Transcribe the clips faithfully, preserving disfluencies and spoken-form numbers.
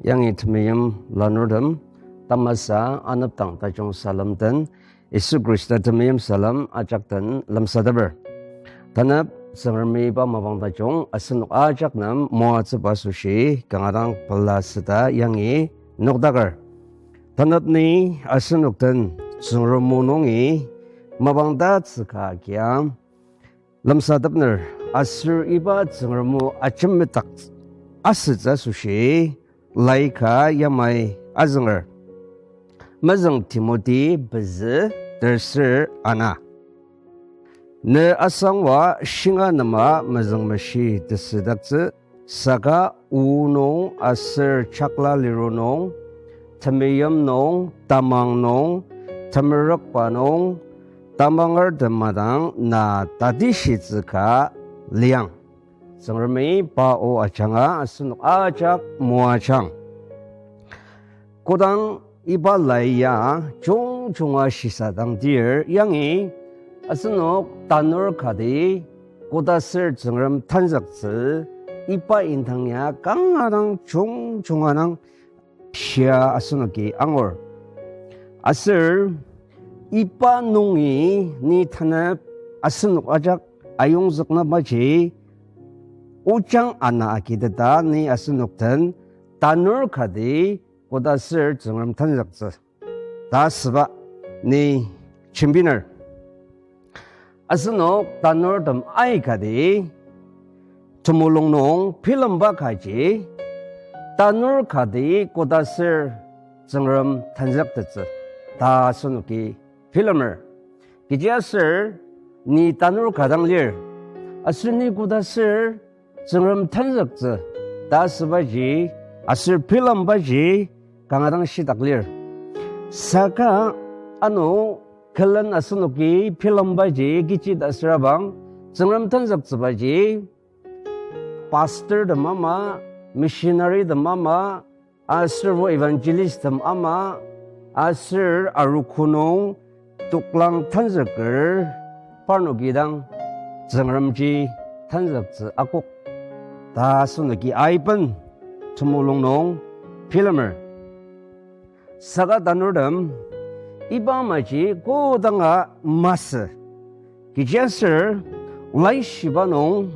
Yangi temeim lanurtem, tamasa anepdang tajung salem den, Yisu Khrista temeim salem ajak den lemsateper. Tanep Tsüngremi iba mapang tajung asenok ajak nem moatsüba asoshi kanga dang pela süta yangi nokdaker. Tanep ni asenok den Tsüngrem o nungi mapang tatsüka kia lemsatepner, aser iba Tsüngrem o ajemdak asütsü asoshi laika yamai azünger. Mezüng Timoti pezü, terser ana. Ne asangwa shinga nema mezüngmeshi tesüdaktsü, saka o nung aser chakla liru nung, temeim nung, tamang nung, temerükba nung, tamangertem madang na tatishitsü ka liang. Tsüngremi pa o ajanga asenok ajak moajang. Kodang iba lai ya jungjunga shisadangdir yangi asenok tanur kati kodaser Tsüngrem tenzüktsü iba indang ya kanga dang jungjunga dang shia asenoki angur. Aser iba nungi ni tanep asenok ajak ayongzüknabaji ojang ana agiteta ni asenok den tanur kati kodaser Tsüngrem tenzüktsü ta asüba ni jembiner. Asenok tanurtem aikati temulung nung bilemba kaji, tanur kati kodaser Tsüngrem tenzüktettsü ta asenoki bilemer. Kechiaser ni tanur ka dang lir, aser ni kodaser Tsüngrem tenzüktsü ta asübaji aser bilembaji kanga dang shitak lir. Saka ano külen asenoki bilembaji kechi ta asürabang, Tsüngrem tenzüktsübaji pastortem ama, missionarytem ama, aser bo evangelisttem ama, aser arogo nung toklang tenzüker parnoki dang Tsüngremji tenzüktsü akok ta asenoki aiben temulung nung bilemer. Saka tanurtem, iba amaji kodanga masü. Kechiaser laishiba nung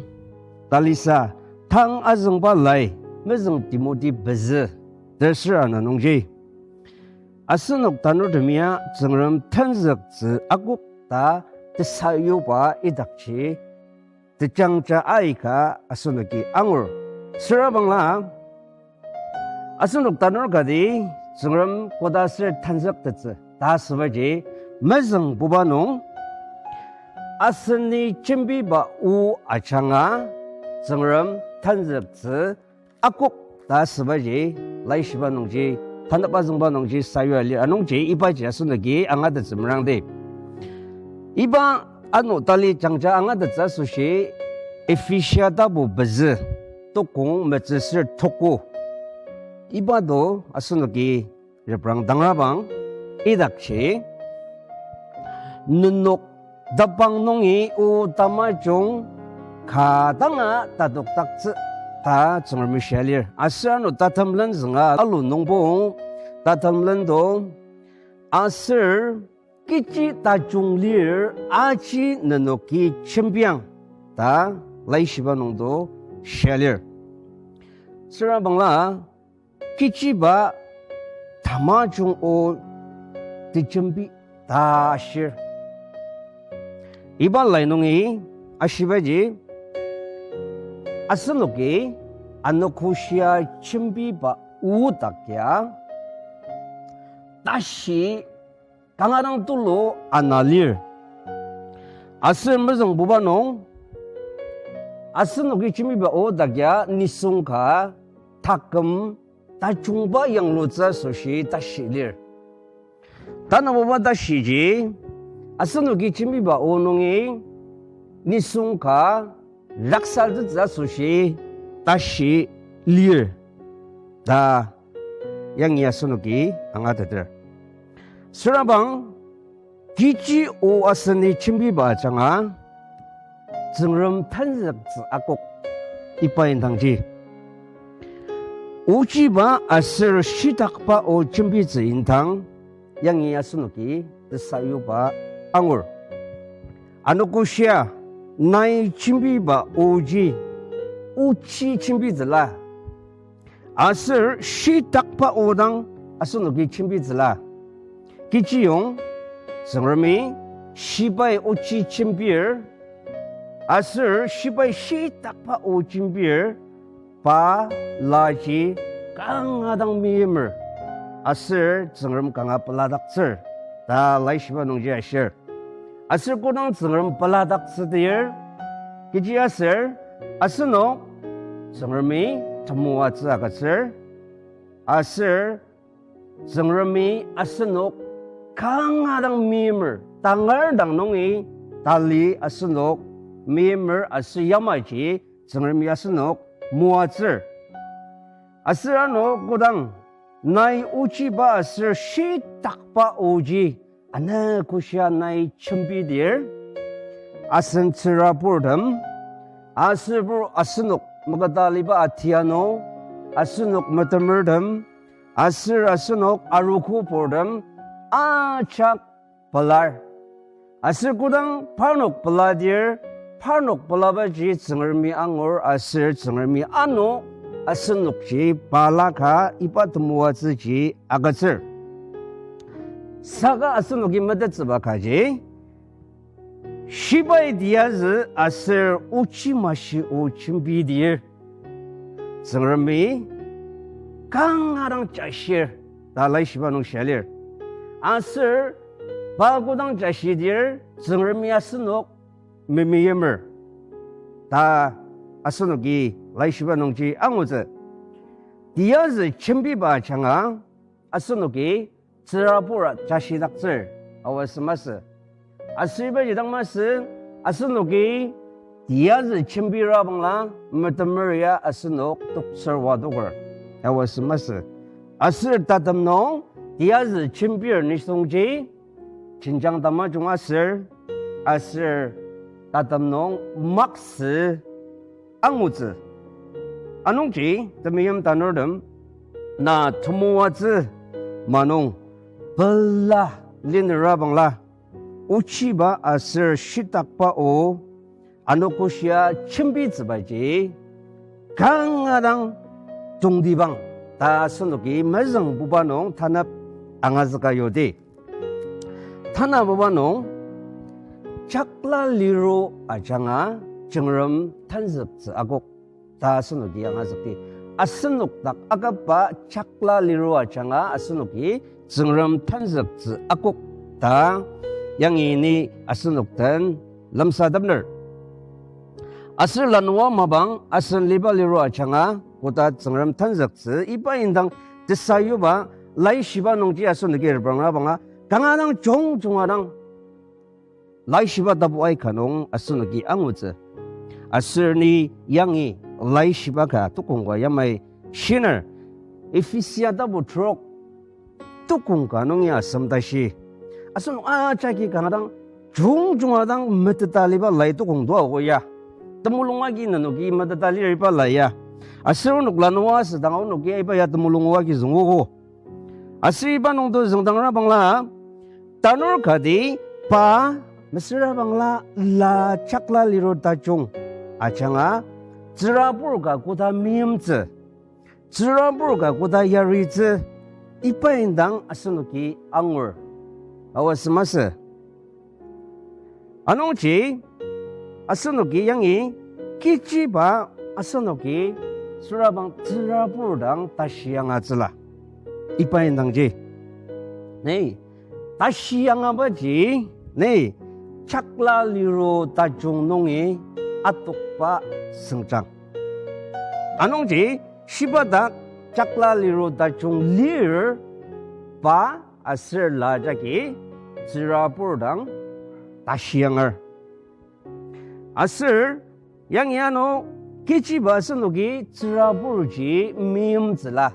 talisa tang azüngba lai, mezüng Timoti pezü, terser ana nungji, asenok tanurtem ya Tsüngrem tenzüktsü akok ta tesayuba idakji tejangja aika asenoki angur. Süra bangla, asenok tanur kati Tsüngrem kodaser tenzüktettsü ta asübaji mezüngbuba nung, aseni jembiba o ajanga Tsüngrem tenzüktsü akok ta asübaji laishiba nungji, tanep azüngba nungji sayua lir anungji ibaji asenoki angatettsü merangdi. Iba ano tali jangja angatettsü asoshi Ephesia tapu pezü, tokong metsüsür toko. Iba do asenoki reprang dangrabang idakji, nenok tepang nungi o tamajung ka danga tatokdaktsü ta Tsüngremi shia lir. Aser ano tatemlen zünga alu nungbo tatemlen do, aser kechi tajung lir aji nenoki jembiang ta laishiba nungdo shia lir. Süra bangla, kechiba tamajung o tejembi ta ashir. Iba lai nungi ashibaji, asenoki anogoshia jembiba o dak ya tashi kanga dang tulu ana lir. Aser mezüngbuba nung, asenoki jembiba o dak ya nisung ka taküm tajungba yanglutsü asoshi tashi lir. Tanabuba tashiji, asenoki jembiba o nungi nisung ka raksatettsü asoshi tashi lir ta yangi asenoki angateter. Sürabang kechi o aseni jembiba ajanga Tsüngrem tenzüktsü akok iba indangji. Ochiba aser shitakba o jembitsü indang, yangi asenoki tesayuba angur. Anogoshia, nai jembiba oji, ochi jembitsüla. Aser shitakba o dang asenoki jembitsüla. Kechiyong, Tsüngremi shibai ochi jembir, aser shibai shitakba o jembir, pa laji kanga dang meimer, aser Tsüngrem kanga peladaktsür, ta laishiba nungji ashir. Aser kodang Tsüngrem peladaktsüdir, kechiaser, asenok Tsüngremi temoatsü agütsür, aser Tsüngremi asenok kanga dang meimer, tangar dang nungi tali asenok meimer aser yamaji Tsüngremi asenok moatsür. Aser ano kodang nai ochiba aser shitakba oji anogoshia nai jembidir, asen tsüraburtem, aser pur asenok maketa aliba atianu, asenok metemertem, aser asenok arogo purtem ajak pelar. Aser kodang parnok peladir, parnok pelabaji Tsüngremi angur aser Tsüngremi ano asenokji palaka iba temoatsüji agütsür. Saka asenoki metettsüba kaji, shibai tiyazü aser ochi mashi o jembidir, Tsüngremi kanga dang jashir, ta laishiba nung shia lir. Aser pa kodang jashidir, Tsüngremi asenok memeimer, ta asenoki laishiba nungji angutsü. Tiyazü jembiba ajanga asenoki tsürabura jashidaktsür, aoa sü masü. Aser ibaji dang masü, asenoki tiyazü jembira bangla metemer ya asenok toktsür watoker, aoa sü masü. Aser tatem nung tiyazü jembir nisungji jenjang tamajung aser, aser tatem nung maksü angutsü. Anungji temeim tanurtem, na temoatsü manung pela linera bangla, ochiba aser shitakba o anogoshia jembitsübaji kanga dang tongtibang, ta asenoki mezüngbuba nung tanep angazüka yodi. Tanabuba nung, chakla liru ajanga Tsüngrem tenzüktsü akok, ta asenoki angazükdi. Asenok dak akaba chakla liru ajanga asenoki Tsüngrem tenzüktsü akok, ta yangi ni asenok den lemsatepner. Aser lanua mapang asen liba liru ajanga koda Tsüngrem tenzüktsü iba indang tesayuba laishiba nungji asenoki repranga banga kanga dang jungjunga dang laishiba tapu aika nung asenoki angutsü. Aser ni yangi laishiba ka tukong ka yamai shiner, Ephesia tapu trok tukong ka nung ya asem tashi. Asenok ajaki kanga dang jungjunga dang meteta aliba lai tukong tua ogo ya. Temulung agi nenoki meteta lir iba lai ya. Aser onok lanua asüdang onoki iba ya temulung o agi züngogo. Aser iba nungto züngdangra bangla, tanur kati pa mesüra bangla la chakla liru tajung ajanga tsürabur ka koda meimtsü, tsürabur ka koda yaritsü, iba indang asenoki angur, aoa sü masü. Anungji asenoki yangi kechiba asenoki sürabang tsürabur dang tashi angatsüla. Iba indangji, ni, tashi angabaji, ni, chakla liru tajung nungi atokba süngjang. Anungji shiba dak chakla liru tajung lir, pa aser la jagi tsürabur dang tashi angar. Aser yangi ano kechiba asenoki tsüraburji meimtsüla,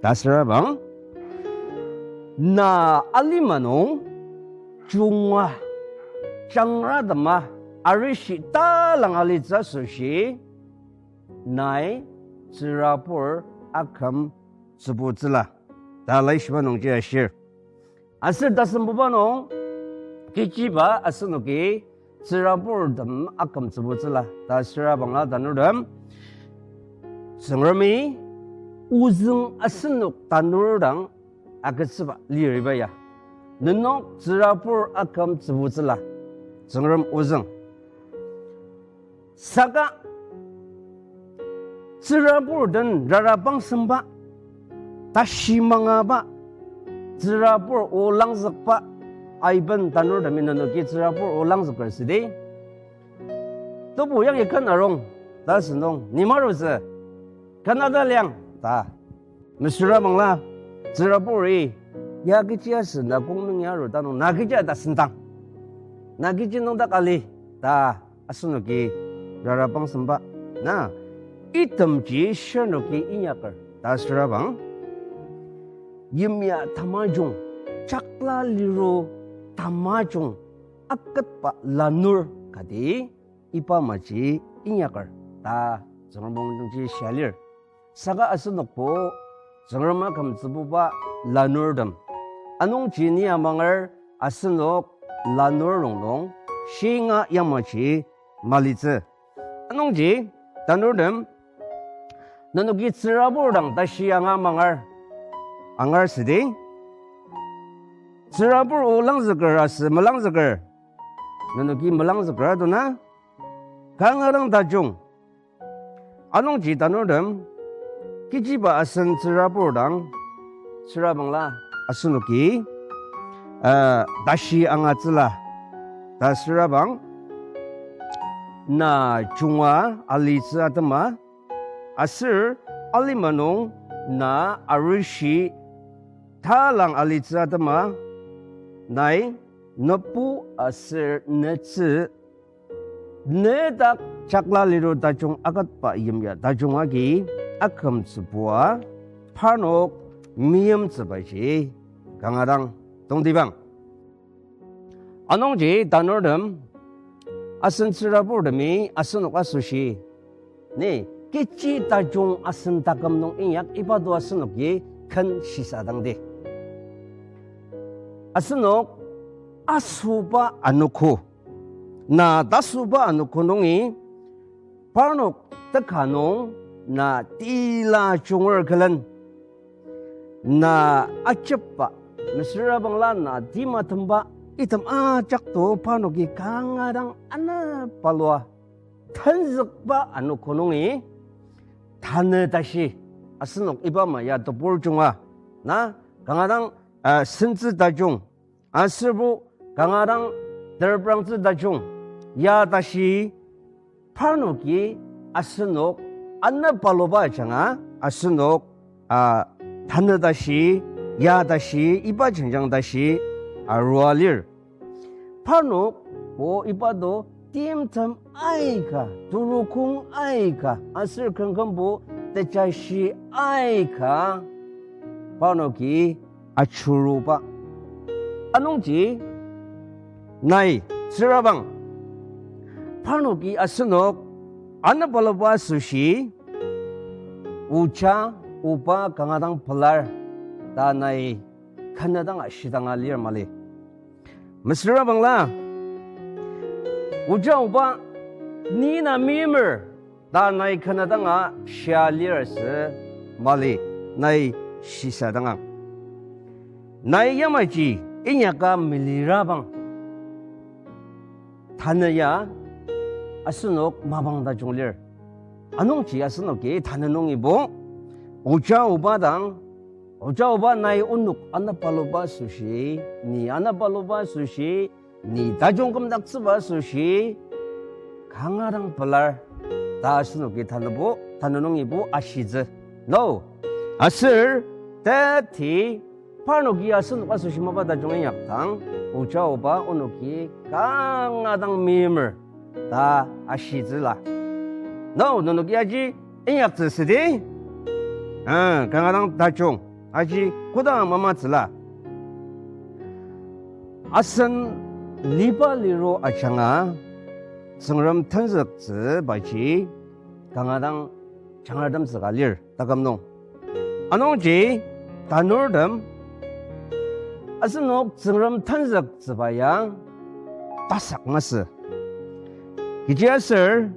ta sürabang, na alima nung junga, jangratema, arishi talang alitsü asoshi, nai tsürabur aküm tsübutsüla, ta laishiba nungji ashir. Aser tasembuba nung, kechiba asenoki tsüraburtem aküm tsübutsüla ta süra bangla tanurtem, Tsüngremi ozüng asenok tanur dang agütsüba lir iba ya. Nenok tsürabur aküm tsübutsüla, Tsüngrem ozüng. Saka tsürabur den rarabangsemba, tashi mangaba, tsürabur o langzükba, aiben tanurtemi nenoki tsürabur o langzüker südi. Tebu yangi ken arung, ta sentong, ni marutsü, ken ata liang, ta. Mesüra bangla, tsüraburi, ya kechi asü na kong nung ya aru ta nung, na kechi ta sentang, na kechi nüngdak ali, ta asenoki rarabangsemba, na, itemji shirnoki inyaker ta süra bang, yimya tamajung, chakla liru tamajung aketba lanur kati iba maji inyaker ta Tsüngrem o nungji shia lir. Saka asenokbo Tsüngrem aküm tsübuba lanurtem, anungji ni amanger asenok lanur rongnung shinga yamaji malitsü. Anungji tanurtem, nenoki tsürabur dang tashi anga mangar, angar südi. Tsürabur o langzüker asü melangzüker, nenoki melangzüker adona, kanga dang tajung. Anungji tanurtem, kechiba asen tsürabur dang, süra bangla asenoki, uh, tashi angatsüla ta süra bang, na junga alitsü atema, aser alima nung na arishi talang alitsü atema, nai nebu aser netsü, nedak chakla liru tajung aketba yimya tajung agi akümtsübua parnok meimtsübaji kanga dang tongtibang. Anungji tanurtem, asen tsüraburtemi asenok asoshi, ni, kechi tajung asen taküm nung inyak iba to asenoki ken shisadangdi. Asenok asoba anogo, na tasoba anogo nungi, parnok teka nung na tila junger külen, na ajepba, mesüra bangla na timatemba, item ajak to parnoki kanga dang anepalua tenzükba anogo nungi, tanü tashi, asenok iba ama ya tebur junga, na, kanga dang, ah, sentsü tajung, aserbo kanga dang tereprangtsü tajung, ya tashi, parnoki asenok anepaluba ajanga asenok, ah, tanü tashi, ya tashi, iba jenjang tashi arua lir. Parnok o iba to timtem aika, turukong aika, aser kümkümbo tejashi aika, parnoki achuruba. Anungji nai tsürabang, parnoki asenok anepaluba asoshi, oja oba kanga dang pelar ta nai kena dang ashidanga lir mali. Mesüra bangla, oja oba, ni na meimer ta nai kena danga shia lir asü mali, nai shisadangang. Nai yamaji inyaka melirabang, tanü ya asenok mapang tajung lir. Anungji asenoki tanü nungibo, oja oba dang, oja oba nai onok anepaluba asoshi, ni anepaluba asoshi, ni tajung kümdaktsüba asoshi, kanga dang pelar ta asenoki tanübo, tanü nungibo ashitsü. No. Aser, teti, parnoki asenok asoshi mapa tajung inyakdang, oja oba onoki kanga dang meimer ta ashitsüla. No, nenoki aji inyaktsü südi? Ah, kanga dang tajung. Aji kodang mamatsüla. Asen liba liru ajanga Tsüngrem tenzüktsübaji kanga dang jangratemtsüka lir taküm nung. Anungji tanurtem asenok Tsüngrem tenzüktsüba ya tasak masü. Kechiaser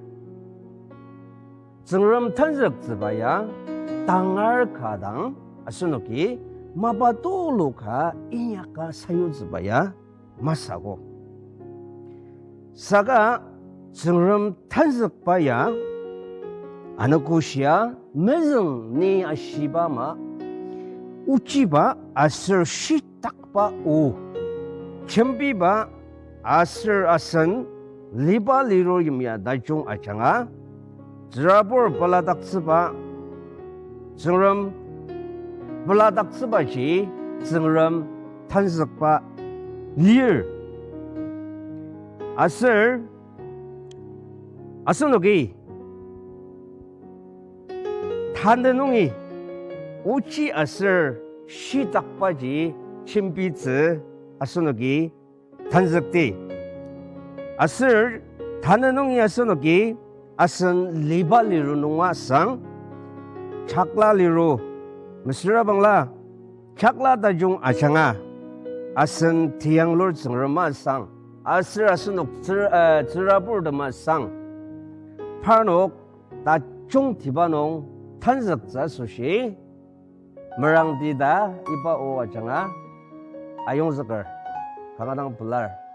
Tsüngrem tenzüktsüba ya tangar ka dang asenoki mapa tulu ka inyaka sayutsüba ya masü ko. Saka Tsüngrem tenzükba ya anogoshia mezüng ni ashiba ama, ochiba aser shitakba o, jembiba aser asen liba liru yimya tajung ajanga, tsürabur peladaktsüba, Tsüngrem peladaktsübaji Tsüngrem tenzükba lir. Aser asenoki tanü nungi ochi aser shitakbaji jembitsü asenoki tenzükti. Aser tanü nungi asenoki asen liba liru nunga sang, chakla liru, mesüra bangla, chakla tajung ajanga, asen teyanglur Tsüngrema sang, aser asenok tsür-, eh, tsüraburtema sang, parnok tajungtiba nung tenzüktsü asoshi merangti ta iba o ajanga ayongzüker kanga dang pelar.